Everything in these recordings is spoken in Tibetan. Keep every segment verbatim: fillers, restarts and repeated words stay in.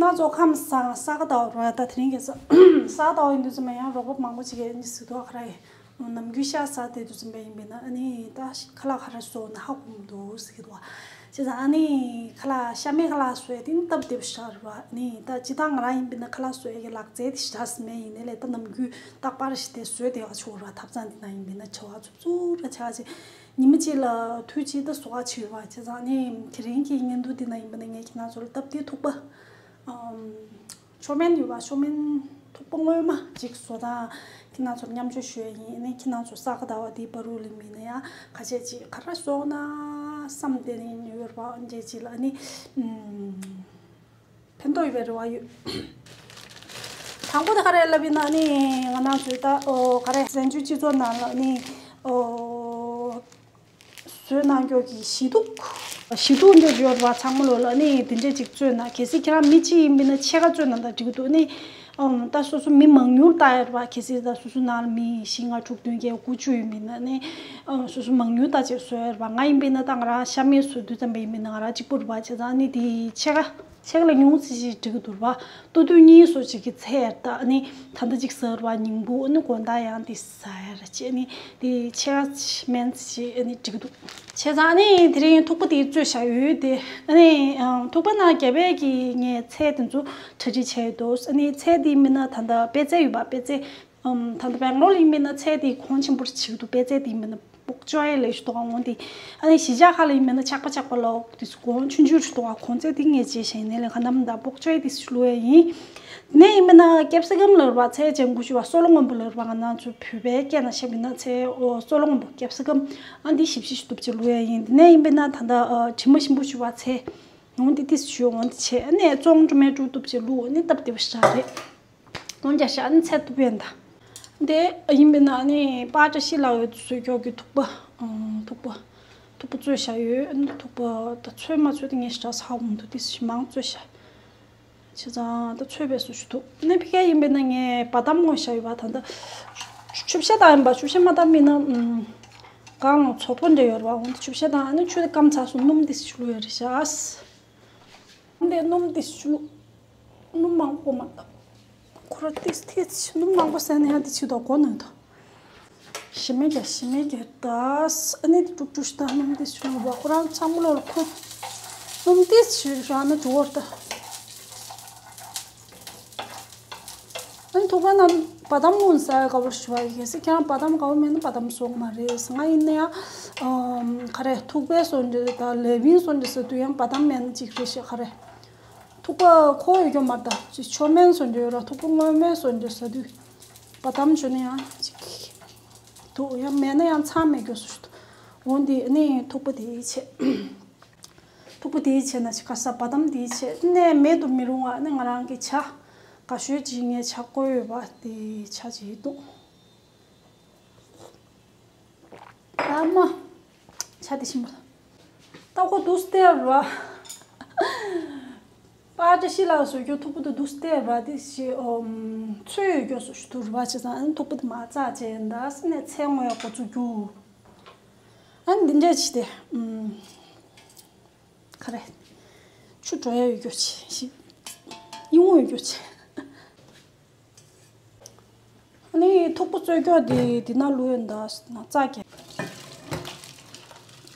ང་ཚོ་ཁམས་བཟང་ས་ག་ཟླ་བ་རེད་ད། དེ་རིང་གི་ས་ས་ག་ཟླ་བ་ཡིན་དུས་ཙམ་པ་ཡང་རོགས་པ་མང་པོ་ཅིག་གིས་ཨ་ནི་ཟེར་འདུག་ཁ་ར་ཡིན། ནམ་རྒྱུན་ཤ་ཟ་བསྡད་དུས་ཙམ་པ་ཡིན་པས་ན་ཨ་ནི་ད་ཁ་ལག་ག་རེ་བཟོ་ན་ཧ་གོ་མི་འདུག་ཟེར་གྱི་འདུག་བྱས་ཙང་ཨ་ནི་ཁ་ལག་ཤ་མེད་ཁ་ལག་བཟོ་ཡ་དེ་ནི་སྟབས་བདེ་པོ་ཞིག་རེད་བ། ཨ་ནི་ད་སྤྱིར་བཏང་ང་རང་ཡིན་པས་ན་ཁ་ལག་བཟོ་ཡ་གི་ལག་རྩལ་དེ་ཞེ་དྲག་མེད། ཡིན་ནའི་ལས་ད་ནམ་རྒྱུན་རྟག་པར་ཞིག་དེ་བཟོས་བསྡད་ཡག་ཆོག་ར། ཐབ་ཚང་འདི་ན་ཡིན་པས་ན་བྱ་བ་ཚུབ་ཚུབ་ར་ཆགས་ཅིག་ཉི་མ་གཅིག་ལ་དུས་གཅིག་ད་བཟོ་ག་བྱེད་པ། བྱས་ཙང་ནི་དེ་རིང་གི་བརྙན་ཐུང་འདི་ན་ཡིན་པ་ན་ངས་ཁྱེད་རང་ཚོ་ལ་སྟབས་བདེའི་ཐུག་པ། ཨམ། མཆོད་མེ་ཡོད་པ། མཆོད་མེ་ཐུག་པ་སྔོན་མ་ཅིག་བཟོ་དང་ཁྱེད་རང་ཚོར་མཉམ་སྤྱོད་ཞུ་ཡ་ཡིན། ནི་ཁྱེད་རང་ཚོ་ས་ག་ཟླ་བ་འདིའི་བར་དུ་ལ་མིན་ན་ཡང་ཁ་ཤས་ཅིག་ག་རེ་བཟོ་ན་བསམ་བསྡད་ནས་ཡོད་པ་འདྲ་ཅིག་ལ་ནི། ཨམ། ཕན་ཐོགས་ཡོད་པའི་རེ་བ་ཡོད། དང་པོ་དེ་ག་རེ་ལབ་ཡིན་ན་ནི་ང་རང་ཚོའི་ད་ཨོ་ག་རེ་བཙན་བྱོལ་སྤྱི་ཚོགས་ནང་ལ་ནི་ཨོ་བཟོས་གནང་རྒྱུ་གི་ཞི་གདུགས། ཞི་གདུགས་འདི་ཡོད་པ་ཚང་མ་ལོ་ལ་ནི་དེ་འདྲས་ཅིག་བཙོས་ན། གལ་སྲིད་ཁྱེད་རང་མི་གཅིག་ཡིན་པས་ན་ཕྱེད་ཀ་བཙོས་ན་ད་འགྲིག་གི་འདུག་ནི། ཨོ་ད་སོ་སོ་མི་མང་ཉུང་ལྟ་ཡོད་པ། གལ་སྲིད་ད་སོ་སོ་ནང་ལ་མི་བཞི་ལྔ་དྲུག་བདུན་བརྒྱད་དགུ་བཅུ་ཡིན་པས་ན་ནི་ཨོ་སོ་སོ་མང་ཉུང་ལྟ་ཅིག་བཟོས་ཡོད་པ། ང་ཡིན་པས་ན་ད་ང་རང་ཤ་མེད་བཟོ་དུས་ཙམ་པ་ཡིན་པས་ན་ང་རང་གཅིག་པུ་རེད་པ། བྱས་ཙང་ནི་དེ་ཕྱེད་ཀ་ཕྱེད་ཀ་ལས་ཉུང་ཙམ་ཞིག་འགྲིག་གི་འདུག་ར་བ། ལྟོ་དུས་གཉིས་སོ་ཅིག་གི་ཚད་ད་ནི་ད་ལྟ་ཅིག་ཟ་ར་བ་ཉིང་པོ་ནི་དགོང་དག་ཡང་དེ་ཟ་ཡ་ར་བྱས་ནི་དེ་ཕྱེད་ཀ་མན་ཙམ་ཞིག་ནི་འགྲིག་གི་འདུག་བྱས་ཙང་ནི་དེ་རིང་ཐུག་པ་དེ་བཙོས་བཞག་ཡོད་དེ། ཨ་ནི་ཐུག་པ་ནང་རྒྱབ་པའི་གི་ངས་ཚལ་དེ་ཚོ་གྲ་སྒྲིག་བྱས་ཡོད་འདུག་ཨ་ནི་ཚལ་དེ་མིན་ན་ད་ལྟ་པད་ཚལ་ཡོད་པ། པད་ཚལ། ཨམ། ད་ལྟ་སྦེང་ལོར་ཡིན་མིན་ན་ཚལ་དེ་གོང་ཆེན་པོར་བྱེད་ཀྱི་འདུག་པད་ཚལ་དེ་ཡིན་མིན་ན་པོག་ཅོའི་ལས་ཞུ་དོག་འོང་དེ། ཨ་ནི་གཞིས་ཆགས་ཁག་ལ་ཡིན་མིན་ན་ཆག་པ་ཆག་པ་ལོག་དེ་གོང་ཆུང་ཆུང་ཞུ་དོག་གོང་ཚད་དེ་ངས་བྱས་ཤིང་ནས་ལས་ཁ་ནམ་ད་པོག་ཅོའི་དེ་ཞུ་ལོས་ཡིན། དེ་ནས་ཡིན་མིན་ན་ཀེབ་སི་ཀམ་ལར་བ་ཚལ་ཅན་ཀུ་ཤུ་བ་སོ་ལོ་སྔོན་པོ་ལར་བ་ང་ཚོ་བོད་པའི་སྐད་ནང་བཤད་མིན་ན་ཚལ་ཨོ་སོ་ལོ་སྔོན་པོ་ཀེབ་སི་ཀམ། ཨ་འདི་ཞིབ་ཞིབ་ཞུ་ཐུབ་ཅེས་ལོས་ཡིན། དེ་ནས་ཡིན་མིན་ན་ད་ད་ཨ་དྲི་མ་ཞིམ་པོ་ཞུ་བ་ཚལ། འོང་དེ་དེ་ཞུ་འོང་དེ་བྱས་ཨ་ནས་ཙོང་ཀྲུ་མེ་ཀྲུ་ཐུབ་ཅེས་ལུ་ཨ་ནི་སྟབས་བདེ་བ་ཞིག་རེད། ལོ་འཇའ་ཤ་ནི་ཚད་ཐུབ་པས་འདའ། འདི་ཡིན་པས་ན་ནི་པ་ཏྲ་ཤི་ལ་འོད་བཟོས་ཀྱོག་གི་ཐུག་པ། ཐུག་པ། ཐུག་པ་བཙོས་བཞག་ཡོད། ཐུག་པ་ད་ཚོས་མ་ཚོས་ད་ངས་ཞེ་དྲག་ཟ་འོང་འདུག་དེ་ཞིག་མང་བཙོས་བཞག་བྱས་ཙང་ད་ཚོས་པའི་སུ་ཞུ་ཐུག་ནི་ཕི་ཀ་ཡིན་པས་ན་ངས་བ་དམ་ངོ་བཞག་ཡོད་པ། ད་ལྟ་ཆུ་བཤལ་བཏང་ཡིན་པ། ཆུ་བཤལ་མ་བཏང་མིན་ན་གང་ལ་ཚོགས་པོ་འདྲ་ཡོད་རེད་བ། འོང་དེ་ཆུ་བཤལ་བཏང་ཨ་ནི་ཆུ་དེ་སྐམ་ཚར་སོང་། སྣུམ་དེ་ཞུ་ལུ་ཡོད་རེད་ཤག་འདི་སྣུམ་དེ་ཞུ་ལུ། སྣུམ་མང་པོ་མ་ད། ཁོ་ར་ཏིས་ཏིས་སྣུམ་མང་པོ་ཟས་ན་ཡང་དེ་ཆུ་དོག་གོ་ནོ་ད། ཞི་མེ་རྒྱ་ཞི་མེ་རྒྱ་ད། ཨ་ནི་དེ་དཀྲུག་དཀྲུག་ཞིག་ད་སྣུམ་དེ་ཞུ་ལུ་བ་ཁོ་རང་ཚང་མ་ལོ་ལ་ཁོ། སྣུམ་དེ་ཞུ་ར་ན་དུ་བོར་ད། ཨ་ནི་ཐུག་པ་ན་བ་དམ་ངོ་ཟ་ཡ་དགའ་པོ་ཞུ་བ་ཡིན། གལ་སྲིད་ཁྱེད་རང་བ་དམ་དགའ་པོ་མེད་ན་བ་དམ་བཟོ་གི་མ་རེད། ང་ཡིན་ན་ཡང་ཨམ་ག་རེ་ཐུག་པའི་སོ་འདྲ་དང་ལེ་བིན་སོ་འདྲ་ཟ་དུས་ཡང་བ་དམ་མེད་ན་ཅིག་རེད་ཤག་ག་རེ། ཐུག་པ་ཁོ་ཡོད་ཀྱང་མ་ད་ཅིག་མཆོད་མེ་སོ་འདྲ་ཡོད་ར། ཐུག་པ་སྔོན་མའི་སོ་འདྲ་ཟ་དུས་བ་དམ་བྱུང་ན་ཡང་ཅིག་ཐུག་ཡང་མེད་ན་ཡང་ཚང་མེད་རྒྱུ་སུ་ཞིག་འོང་དེ་ནི་ཐུག་པ་དེའི་ཆེད། ཐུག་པ་དེའི་ཆེད་ན་ཅི་ག་ས་བ་དམ་དེའི་ཆེད་ནས་མེད་དུ་མི་རུང་བ་ནི་ང་རང་གི་ཆ་ག་ཤོད་ཅིག་ངས་ཆ་བསྐོལ་ཡོད་པ་དེའི་ཆ་ཅིག་འདུག་ཨ་མ། ཆ་དེ་ཤིན་པ་ལ་ཏ་ཁོ་དུས་སྟེར་ར། པ་ཏྲ་ཤི་ལ་བཟོ་རྒྱུ་ཐུག་པ་དུ་དུས་སྟེར་ར་དེ་ཤི་ཨོམ་ཚོས་ཡོད་རྒྱུ་སུ་ཞུ་དུ་ར་བ་ཆེ་ཚང་ཨ་ནི་ཐུག་པ་དུ་མ་རྩ་ཅན་ད་སི་ནས་ཚེ་དངོས་གོ་ཚུགས་རྒྱུ། ཨ་ནི་འདི་འདྲས་བྱས་ཏེ། ཨུམ། ག་རེ། ཆུ་འགྲོ་ཡ་ཡོད་རྒྱུ་བྱས་ཤིག་ཨིན་འོང་ཡོད་རྒྱུ་བྱས། ཨ་ནི་ཐུག་པ་བཙོས་རྒྱུ་དེ་འདི་ན་ལུས་ཡོད་འདའ་ན་རྩ་རྒྱས།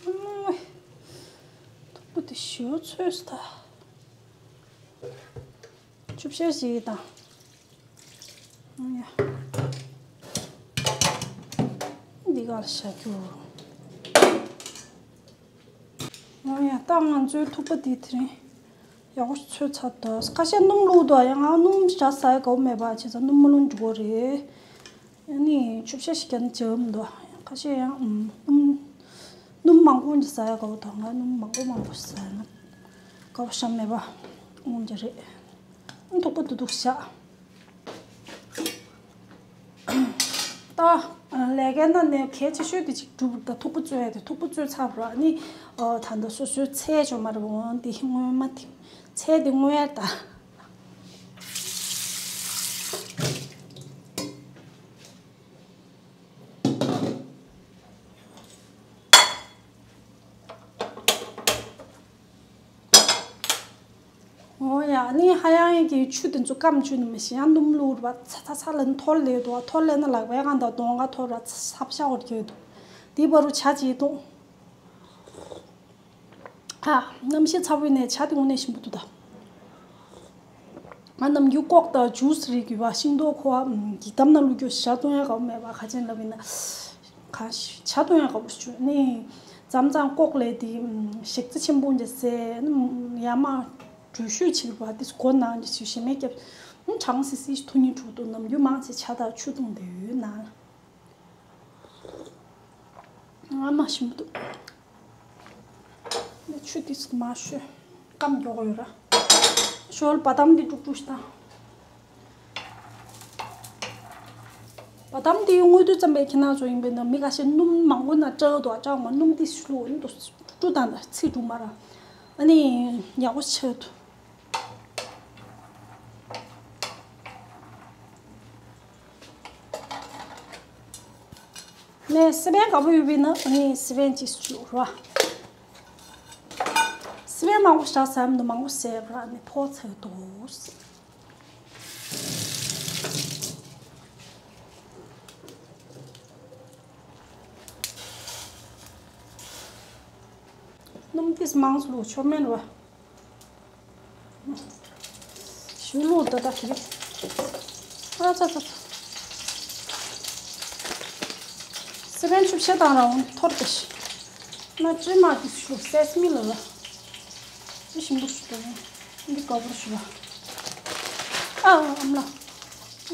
ཨུམ། ཐུག་པ་དེ་ཞེ་པོ་ཚོས་སུ་ད། ཆུ་བཤལ་ཞིག་དང་། ཨ་ཡ། འདི་ག་ལ་བཞག་རྒྱུ། ཨ་ཡ། ད་ང་ཚོའི་ཐུག་པ་འདི་དེ་རིང་ཡག་པོ་ཚོས་ཚར་འདུག་ཁ་ཤས་སྣུམ་བླུགས་འདུག་ཡང་ང་སྣུམ་ཞེ་དྲག་ཟ་ཡ་དགའ་པོ་མེད་པ་བྱས་ཙང་སྣུམ་མ་བླུགས་འགྲིག་གོ་རེད། ཨ་ནི་ཆུ་བཤལ་ཞིག་བརྒྱབ་ན་བྱ་བ་མི་འདུག་ཁ་ཤས་ཡང་ཨུམ་སྣུམ་སྣུམ་མང་པོ་འདི་ཟ་ཡ་དགའ་པོ་འདུག་ང་སྣུམ་མང་པོ་མང་པོ་ཟ་ཡ་ན་དགའ་པོ་ཞེ་དྲག་མེད་པ་འོང་རྒྱུ་རེད། ཐུག་པ་དུ་དུག་བཞག་ད་ལས་ཀའི་ནང་ནས་གལ་ཆེ་ཤོས་དེ་ཅིག་གྲུབ་ད། ཐུག་པ་བཙོས་ཡ་དེ། ཐུག་པ་བཙོས་ཚར་བ་ནི་ད་ལྟ་སོ་སོའི་ཚལ་ཅོ་མ་རེད་འོང་དེ་སྔོན་མ་དེ་ཚལ་དེ་སྔོན་ཡ་ད། འོ་ཡ། ཨ་ནི་ཧ་ཡང་ཡང་གི་ཆུ་དེ་ཚོ་སྐམ་ཆུ་ནི་མི་ཤེས་ཡང་སྣུམ་བླུགས་ར་ཚ་ཚ་ཚ་ལ་ནི་འཐོར་ལེ་འདུག་འཐོར་ལེ་ན་ལག་པའི་སྒང་དང་གདོང་ཁ་འཐོར་ར་ཚ་ཚ་ཤ་བར་གྱི་འདུག་དེ་བར་རུ་ཇ་ཅིག་བཏུང་། ཨ། གནམ་གཤིས་ཚ་བོའི་ནས་ཇ་དེ་དངོས་གནས་ཞིམ་པོ་འདུག་ད། ང་ནམ་རྒྱུན་ཀོག་དང་ཇུས་རིགས་ཡོད་པ་ཤིང་ཏོག་ཁོ་བ་གི་དམ་ན་བླུགས་རྒྱུ་ཞག་བཏུང་ཡག་ག་མེད་པ་ག་ཅན་ལབ་ཡིན་ན། ག་ཞག་བཏུང་ཡག་ག་བུ་ཞུ་ནི། ཙམ་ཙམ་ཀོག་ལས་དེ་ཞིག་རྩི་ཆེན་པོ་འཇལ་སེ་ཡ་མ་གྲོས་ཤོད་ཕྱིར་བ་དེ་སྒོ་ནང་འཇལ་སུ་ཞེ་མེད་སྐྱབས། གྲང་སི་སི་ཐུ་ཉིན་དྲུག་ཏུ་ནམ་རྒྱུན་མང་ཆེ་ཇ་དང་ཆུ་བཏུང་དེ་ཡོད་ན། ཨ་མ་ཞིམ་པོ་འདུག་ཆུ་དེ་ཚོ་མ་ཤོད། སྐམ་མགྱོགས་ཡོད་ར། ཞོལ་བ་དམ་འདི་དཀྲུག་དཀྲུག་ཞིག་དང་། བ་དམ་འདི་དངོས་དུས་ཙམ་པའི་ཁྱེད་རང་ཚོ་ཡིན་པས་ན་མི་ཁ་ཤས་སྣུམ་མང་པོ་ན་སྐྲག་འདུག་སྐྲག་མ་སྣུམ་འདི་ཤུ་ལུ་འདུག་དཀྲུག་དཀྲུག་དང་ཚིག་དཀྲུག་མ་ར། ཨ་ནི་ཡག་པོ་ཆགས་འདུག་ནས་སི་པན་དཀར་པོ་ཡོད་པས་ན་ཨ་ནི་སི་པན་ཅིག་བཅུག་ར། སི་པན་མང་པོ་བཞག་ཟམ་དུ་མང་པོ་བཟས་ར་ནི་ཕོ་ཚོད་དོ། སྣུམ་ཏིས་མང་སུ་ལུག་ཆོ་མེན་ར། ཞུ་ལུག་ད་ད་ཁི་རི། ཨ་ཙ་ཙ་ཙ། སི་པན་ཆུ་བཤད་དང་རང་འཐོར་ཏེ་ཤི། ན་ཅི་མ་ཏིས་ཞུ་སེ་སི་མི་ལ་ལ། ཅི་ཞིམ་པོ་ཞུ་ཏོ་ནི། འདི་ག་བུར་ཞུ་ལ། ཨ་ཨམ་ལ།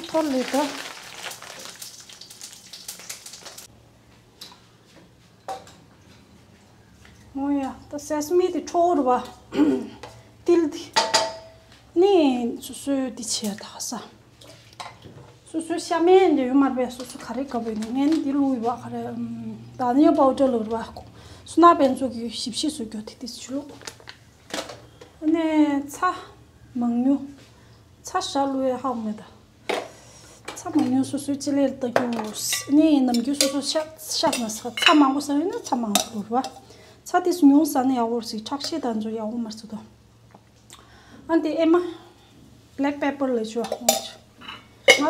འཐོར་ལེ་ད། འོ་ཡ། ད་སེ་སི་མི་དེ་ཁྲོ་བོ་རེད་བ། ཏིལ་དེ། ནི་སོ་སོའི་དེ་བྱས་ད་ས། སོ་སོའི་ཤ་མེད་འདི་ཡོད་མ་རེད་པས། སོ་སོ་ག་རེ་དགའ་བོ་ཡིན་ངས་ནི་འདི་བླུགས་ཡོད་བ་ག་རེ། ད་ནི་པའུ་ཌར་ལོ་རེད་བ། སོ་ན་པན་ཚོ་གི་ཞིབ་ཞིབ་བཟོ་རྒྱུ་དེ་དེ་ཆུ་ལོ། ནས་ཚྭ། མང་ཉུང་། ཚྭ་ཞག་བླུགས་ཡ་ཧ་གོ་མེད་ད། ཚྭ་མང་ཉུང་སོ་སོའི་ལྕེ་ལེར་ལྟ་རྒྱུ། ནི་ནམ་རྒྱུན་སོ་སོ་ཤ་ཤ་ན་ས་ཚྭ་མང་པོ་ཟ་ཡོད་ན་ཚྭ་མང་པོ་བླུགས་ར། ཚྭ་དེ་ཉུང་ཟ་ན་ཡག་པོ་ཟིག་ཁྲག་ཤེད་དང་ཚོ་ཡག་པོ་མ་ཟ་དོ། ཨ་འདི་ཨེ་མ། བྷེ་ལེག་པེ་པར་ལས་ཆུ་ང་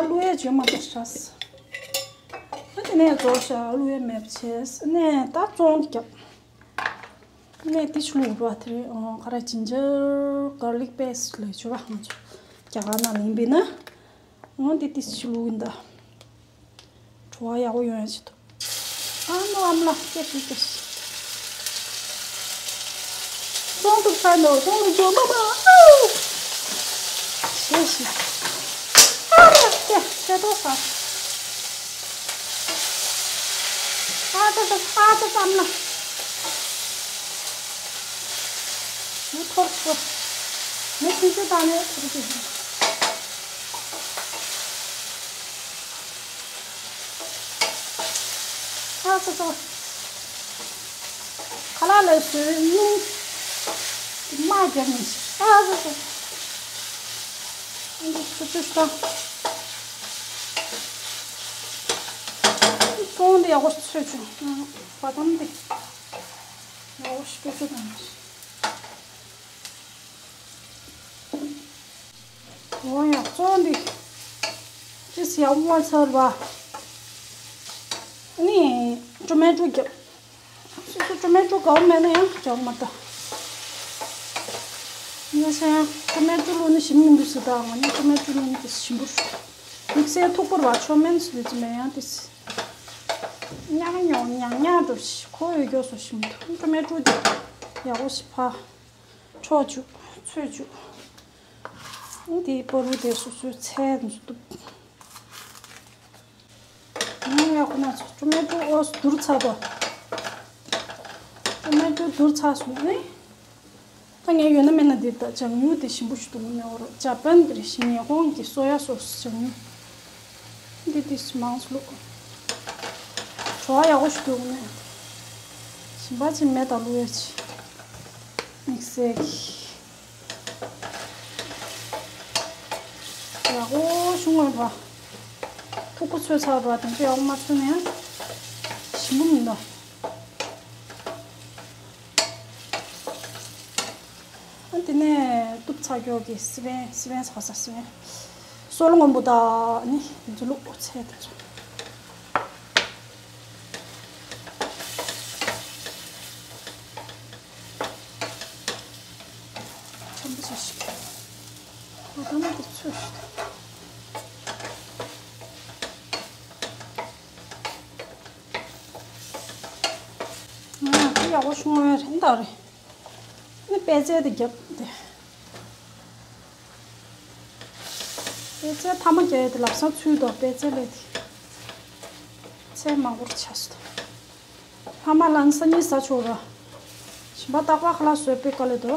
བླུགས་ཡ་བྱོས་མ་ཏོ་ཤ་ས། ཨ་འདི་ནས་རྫོགས་ཤ་བླུགས་ཡ་མེད་པ་བྱས་ནས་ད་བཙོང་རྒྱབ། ནས་ཏི་ཤུ་ལུག་རོ་ཨ་ཐེ་རེ་ཨོ་ཁ་ར་ཇིན་ཇར་གར་ལིག་པེ་སི་ལས་ཆུ་བ་ང་ཚོ་རྒྱ་གར་ནང་ལ་ཡིན་པས་ན། འོ་འདི་ཏི་ཤུ་ལུག་ཡིན་ད། བྲོ་བ་ཡག་པོ་ཡོང་ཡ་ཆེད་དུ། ཨ་ནོ་ཨམ་ལ་སྐད་ཤིག་སྐད་ཤིག་ཙོང་དུ་ཕ་ནོ་ཙོང་དུ་ཇོ་མ་མ་ཨོ། སྐད་ཤིག་ཨ་ར་སྐད་སྐད་ཏོ་ས། ཨ་ཙ་ཙ་ཨ་ཙ་ཙ་ཨམ་ལ། མུ་ཐོར་ཐོར། མེ་ཆུང་ཆུང་བཏང་ནས་ཐོར་གྱི། ཨ་ཙ་ཙ། ཁ་ལག་ལ་བཟོས་སྣུམ། མ་རྒྱབ་ནས་ཨ་ཙ་ཙ། འདི་ཆུ་ཚོད་ཤོག་ཙོང་འདི་ཡག་པོ་ཚོས་བྱུང་། བ་དམ་འདི་ཡག་པོ་ཞིག་སྐྱོ་ཆུ་དང་། འོ་ཡ་ཙོང་འདི་ཅིས་ཡག་པོ་མ་ཚར་བ། ནི་ཊོ་མེ་ཊོ་རྒྱབ། སོ་སོ་ཊོ་མེ་ཊོ་དགའ་བོ་མེད་ན་ཡང་རྒྱག་མ་ལྟ། ངས་ཡང་ཊོ་མེ་ཊོ་བླུགས་ནི་ཞིམ་མི་འདུག་ཟེར་ད་ང་ནི་ཊོ་མེ་ཊོ་བླུགས་ནི་དེ་ཞིམ་པོ་རེད། དམིགས་བསལ་མཐུག་པོ་རེད་བ་ཆོ་མེན་སུ་ལུས་ཙི་མེད་ཡང་དེ། ཉག་ཉོག་ཉག་ཉག་འགྲོ་ཞིག་ཁོ་ཡོད་རྒྱུ་སོ་ཞིམ་འདུག་ཊོ་མེ་ཊོ་དེ་ཡག་པོ་ཞིག་ཕ། འཕྲོ་བཅུག་ཚོས་བཅུག་དེའི་པ་རུ་དེ་སོ་སོའི་ཚལ་འདུག་ངས་ཡག་པོ་ན་ཚོ་ཊོ་མེ་ཊོ་ཨོ་སི་བསྡུར་ཚར་དོ། ཊོ་མེ་ཊོ་བསྡུར་ཚར་སོང་ནི། ད་ངས་ཡོད་ན་མེད་ན་འདིར་ད་ལྗང་མྱུག་དེ་ཞིམ་པོ་ཞིག་འདུག་མེད་འོ་རོ་ཇ་པན་གྱི་རེ་ཞིག་ཉེ་ཧོང་གི་སོ་ཡ་སོ་སི་ལྗང་མྱུག་འདི་དེ་མང་སུ་བླུགས། བྲོ་བ་ཡག་པོ་ཞིག་འདུག་ནས། ཞིམ་པ་ཅིག་མེད་ད་བླུགས་ཡ་ཅིག་དམིགས་བསལ་གྱི། ཡག་པོ་བྱུང་བ་ར། མཐུག་པོ་ཚོས་ཚར་བ་དང་ཅི་ཡག་པོ་མ་ཚོས་ན་ཡང་ཞིམ་པོ་མིན་ནོ། ཨ་དེ་ནས་གཏུབ་ ཚ་སྐྱོག་གི་སི་པན། སི་པན་ཚ་ས་སི་པན། སོལ་སྔོན་པོ་དང་ནི་འཛུ་ལུག་ཚལ་དེ་ཚོ། ཆེན་པོ་ཆེ་ཞིག་ཨ་ད་མ་དེ་ཚོས་ཤིག་ང་ཡག་པོ་བྱུང་བ་རེད་ད་རེད། ནི་པད་ཚལ་དེ་རྒྱབ་དེ། པད་ཚལ་ཐ་མ་རྒྱབ་དེ་ལབ་སང་ཚུལ་དུ་པད་ཚལ་ལས་དེ། ཚལ་མང་པོར་ཆགས་སོང་། ཕ་མ་ལ་ནི་སང་ཉིན་ཟ་ཆོག་ར། ཞིམ་པ་རྟག་པར་ཁ་ལག་བཟོས་པའི་དཀའ་ལས་དོ།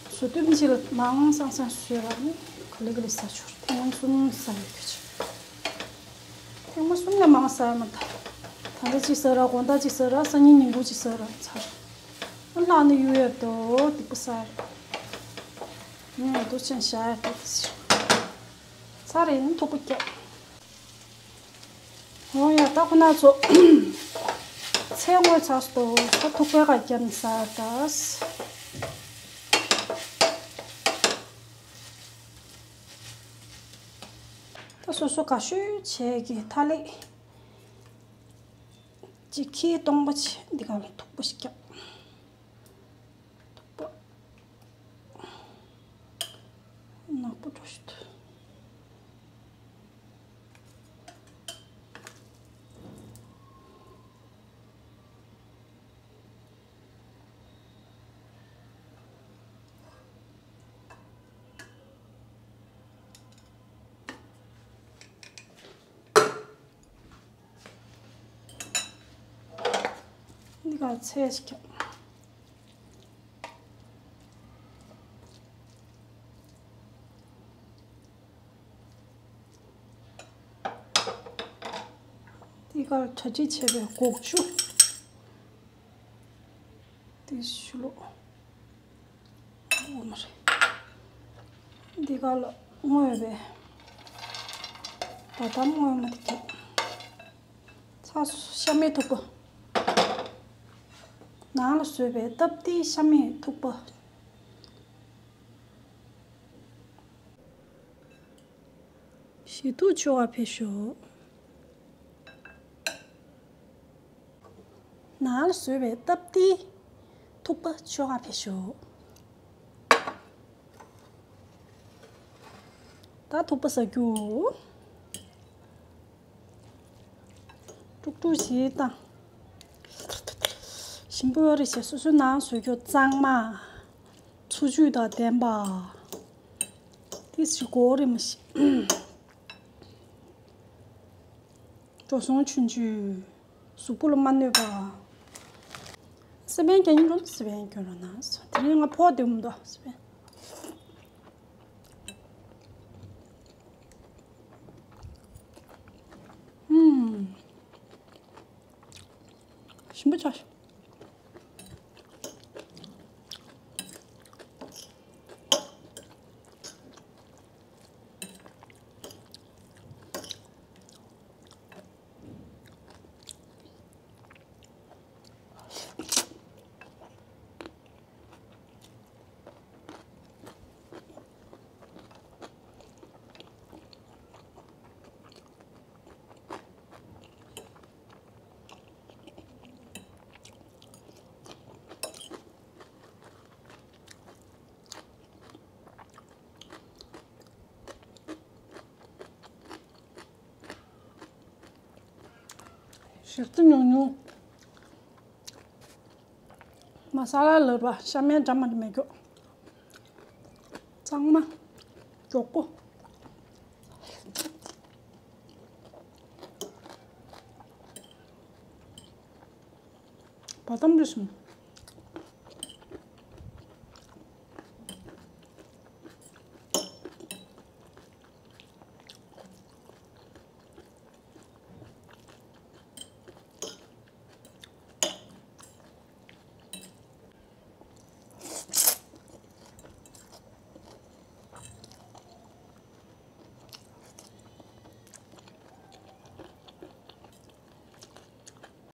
བཟོ་དུས་མི་ཅིག་ལ་མང་སང་སང་བཟོས་ར་ནི་ག་ལེ་ག་ལེ་ཟ་ཆོག་ར། ཐེངས་མ་གསུམ་ཟ་ཡོད་ཁྱོད་ཅིག་ཐེངས་མ་གསུམ་ལས་མང་ཟ་ཡ་མ་ད། ད་ལྟ་གཅིག་ཟ་ར། དགོང་དག་གཅིག་ཟ་ར། སང་ཉིན་ཉིན་གུང་གཅིག་ཟ་ར་ཚར། ཨ་ལྷག་ནི་གཡུག་ཡ་དོ་སྡིག་པ་ཟ་ཡ་རེད། ངས་དུ་ཆེན་བཞག་ཡ་དེ་ཚར་རེད་ནི་ཐུག་པ་རྒྱབ། འོ་ཡ་ད་ཁོ་ན་ཚོ། ཚལ་བརྔོས་ཚར་སོང་། ད་ཐུག་པའི་ཁ་བརྒྱབ་ནས་ཟ་ད། ད་སོ་སོ་ག་ཤོད་བྱས་ཀྱི་ཐ་ལེ། གཅིག་ཁྱི་སྟོང་པ་བྱས་འདི་ག་ལ་ཐུག་པ་ཞིག་བརྒྱབ། ཐུག་པ། ནག་པོ་འགྲོ་ཞིག་ཐུག་འདི་ག་ཚད་ཞིག་བརྒྱབ། འདི་གར་གྲ་སྒྲིག་བྱས་པའི་སྒོག་ཆུ། འདི་ཞུ་ལོ། འོ་མ་རེད། འདི་གར་ལ་བརྔོས་པའི་བ་དམ་བརྔོས་མ་དེ་བརྒྱབ། ཚ་ཤ་མེད་ཐུག་པ། ནང་ལ་བཟོས་པའི་སྟབས་བདེའི་ཤ་མེད་ཐུག་པ། ཞི་ཐུག་མཆོག་ག་ཕེབས་ཤོག་ནང་ལ་བཟོས་པའི་སྟབས་བདེའི་ཐུག་པ་མཆོག་ག་ཕེབས་ཤོག་ད་ཐུག་པ་ཟ་རྒྱུ། དཀྲུག་དཀྲུག་བྱེད་དང་། ཞིམ་པོ་ཡོད་རེད་ཟེར། སོ་སོའི་ནང་བཟོས་རྒྱུ་གཙང་མ། འཚོ་བཅུད་དང་ལྡན་པ། དེ་ཞིག་གོ་རེད་མ་ཤེས། འགྲོ་སོང་ཆུང་ཆུང་། གཟུགས་པོ་ལ་མ་གནོད་པ། སི་པན་རྒྱག་སྙིང་འདོད། སི་པན་སྐྱོན་རོགས་གནང་། དེ་རིང་ང་ཕོག་བསྡད་མི་འདུག་སི་པན། ཨུམ། ཞིམ་པོ་ཆགས། ཞིབ་ཏུ་ཉུང་ཉུང་། མ་ས་ལ་ལར་བ་ཤ་མེད་འདྲ་མ་འདྲ་མེད་ཀྱོག་གཙང་མ། མགྱོགས་པོ། བ་དམ་རེ་སོང་།